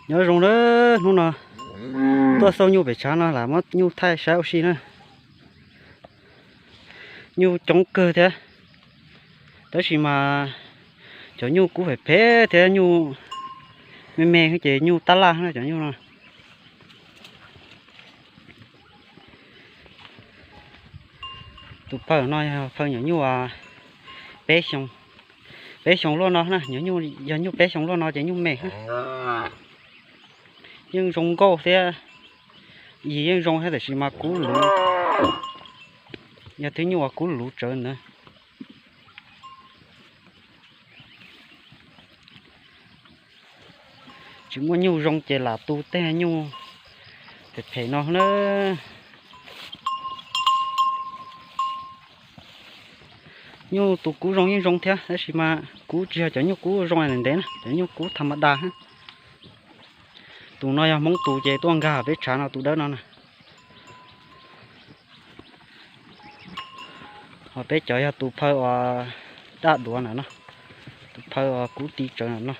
Nyob zoo na, hnub no tuaj xauj nyuj pem tshav no lam muab nyuj thaij saib ua si na. Nyuj coob kawg thiab, tab sis mas cov nyuj kub phem phem thiab nyuj me me ces nyuj tab laj na cov nyuj no. Tus phaw no yog phaw nyuam nyuj peb xyoo, peb xyoo luaj no na, nyuam nyuj yog nyuj peb xyoo luaj no ces nyuj me, yeej zoo nkauj thiab, yig yeej zoo thiab tiam sis mas kub luv, yog thwb nyuj uas kub luv tsawv ntawd. Tsis muaj nyuj zoo ces lam tu tej nyuj phem phem no na. Nyuj tus kub zoo yeej zoo thiab tab sis mas kub tsis yog cov nyuj kub zoo ntev ntev na, cov nyuj kub tham ma das. Tus no yog Hmoob tus ces tuaj nkag peb tshav no tus dawb no na. Ho peb cov yog tus phaw uas daj duav ntawm no, tus phaw uas kub ti tsawv ntawm no.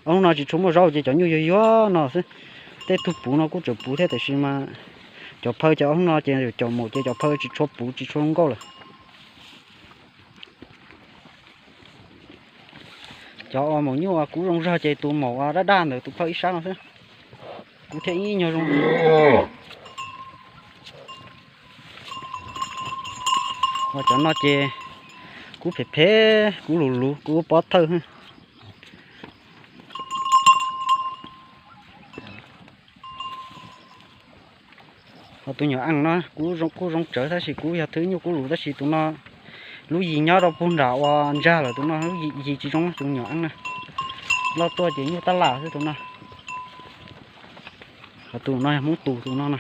Ob hnub no tsis tshua muaj zaub ces cov nyuj yuag yuag no xwb. Tej tug puv no kuj tseem puv thiab tiam sis mas cov phaw cov ob hnub no ces yuav caum mus ces cov phaw tsis tshua puv tsis tshua zoo nkauj lawm. Cov uas maum nyuj kub zoo zog ces tus maum daj daj ntawm tus phaw ib sab no xwb. Kub thiaj ib nyuag zoo. Ho cov no ces kub phem phem, kub luv luv, kub pob thawj. Ho tus nyuam eej no kuj zoo tsawv tab sis kub yog thwb nyuj kub luv tab sis tus no lub yig nyob rau puag nram uas ntsag lawm, tus no lub yig tsis zoo, tus nyuam eej na. Loj tuaj ces nyuj tab lam xwb tus no. Ho tus no yog Hmoob tus tus no na.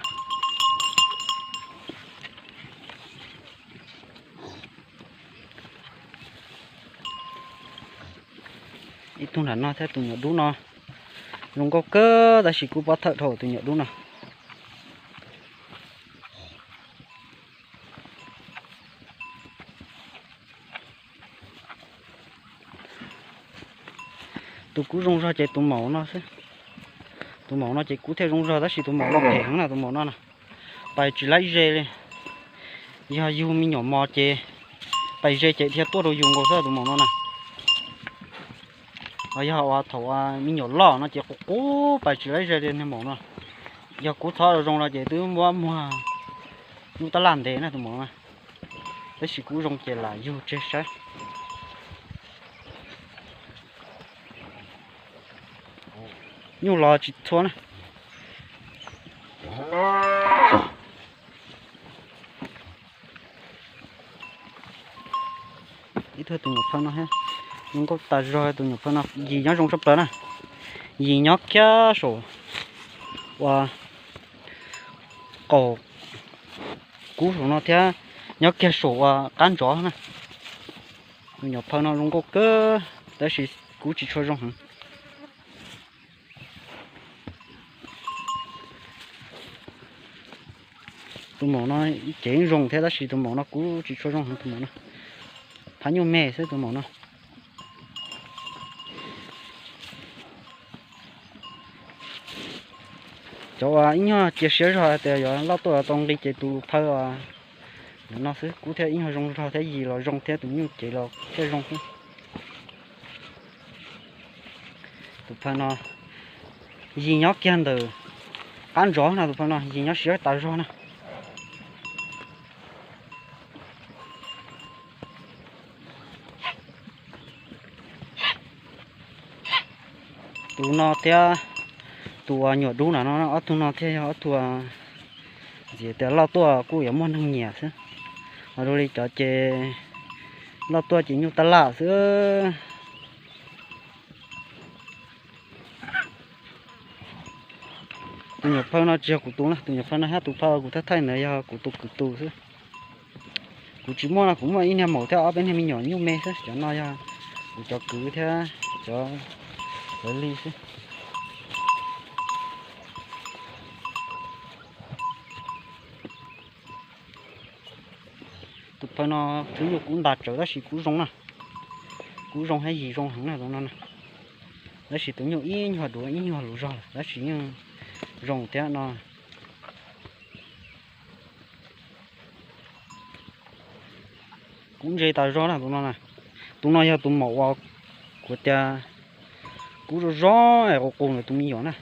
Ib tug nram no thiab tus nyuam dub no zoo nkauj kawg tab sis kub pob thawj dhau tus nyuam dub no. Tus kub zoo zog ces tus maum no xwb. Tus maum no ces kub thiaj zoo zog tab sis tus maum no phem heev na, tus maum no na. Pais tsis laib ze li. Yog yug me nyuam mos ces pais ze ces dhia tuaj rau yus nkaus xwb tus maum no na. Ho yog uas thaum me nyuam loj no ces qub qub pais tsis laib ze li niag maum no. Yog kub txhob zoo no ces twb muab muag nyuj tab laj ntev na tus maum no. Tab sis kub zoo ces lam yug tseg saib. Nyuj los tsis txhua na. Ib tug tus nyuam phaw no zoo nkauj tas zog, tus nyuam phaw no yig nyob zoo tshaj plaws na. Yig nyob kiag saum uas qaum kub saum no thiab nyob kiag saum uas qab ntsov na. Tus nyuam phaw no zoo nkauj kawg tab sis kub tsis tshua zoo heev. Tus maum no cev zoo thiab tab sis tus maum no kub tsis tshua zoo heev tus maum no. Phab nyuj me xwb tus maum no. Cov uas ib nyuag cia siab zog hais tias yuav loj tuaj tau nqi ces tus phaw no xwb kub thiaj ib nyuag zoo zog thiab yig los zoo thiab tus nyuj cev los thiaj zoo xwb. Tus phaw no yig nyob kiag ntawm qab ntsov no, tus phaw no yig nyob siab tas zog na. Tus no thiab tus uas nyuam dub na no, ob tug no thiaj yog ob tug ntxiv tias loj tuaj kuj yuav muaj neeg nyiam xwb. Ho zoo li cov ces loj tuaj ces nyuj tab laj xwb. Tus nyuam phaw no tsis yog kuv tus na, tus nyuam phaw no thiab tus phaw kuv thaij thaij ntawd yog kuv tus kwv tus xwb. Kuv tsis muaj no, kuv muaj ib niag maum thiab ob peb niag me nyuam nyuj me xwb, cov no yog kuv cov kwv thiab cov lawv li xwb. Tus Phaw no thwb nyuj kub ntas tsawv tab sis kub zoo na, kub zoo thiab yig zoo heev na tus no na. Tab sis tus nyuj ib nyuag duav ib nyuag lus zog lawm tab sis yeej zoo thiab no. Kub ntse tas zog na tus no na. Tus no yog tus maum uas kuv tias kub zog zog es qus qus ntawm tus me nyuam na.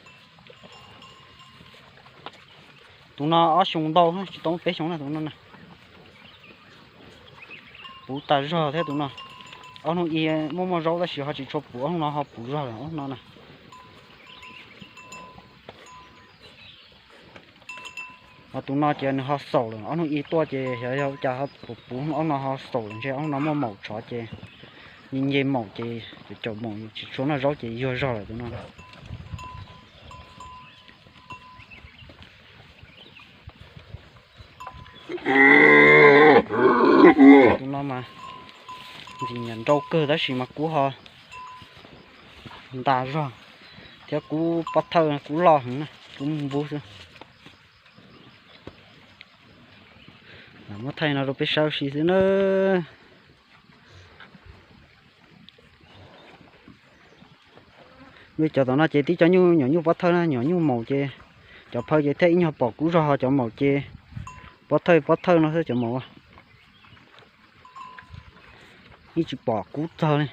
Tus no ob xyoo ntau tsis tau peb xyoo na tus no na. Puv tas zog thiab tus no. Ob hnub ib muaj muaj zaub tab sis ho tsis tshua puv, ob hnub no ho puv zog lawm ob hnub no na. Ho tus no ces nws ho xaus lawm, ob hnub ib tuaj ces xyov yog ua cas ho puv puv, ob hnub no ho xaus lawm ntshe ob hnub no muaj maum tshov ces nce nce maum ces caum caum maum tsis tshua noj zaub ces yuag zog lawm tus no. Tus no mas ntxim nyiam nrau kawg tab sis mas kub ho ntas zog thiab kub pob thawj kub loj heev na, kub npub xwb. Lam muab thaij no rau peb saib ua si xwb na. Cov tom no ces tib co nyuam nyuj pob thawj na, nyuam nyuj maum ces cov phaw ces thiaj ib nyuag pom kub zog, ho cov maum ces pob thawj pob thawj no xwb cov maum. Yeej tsis pom kub txog li.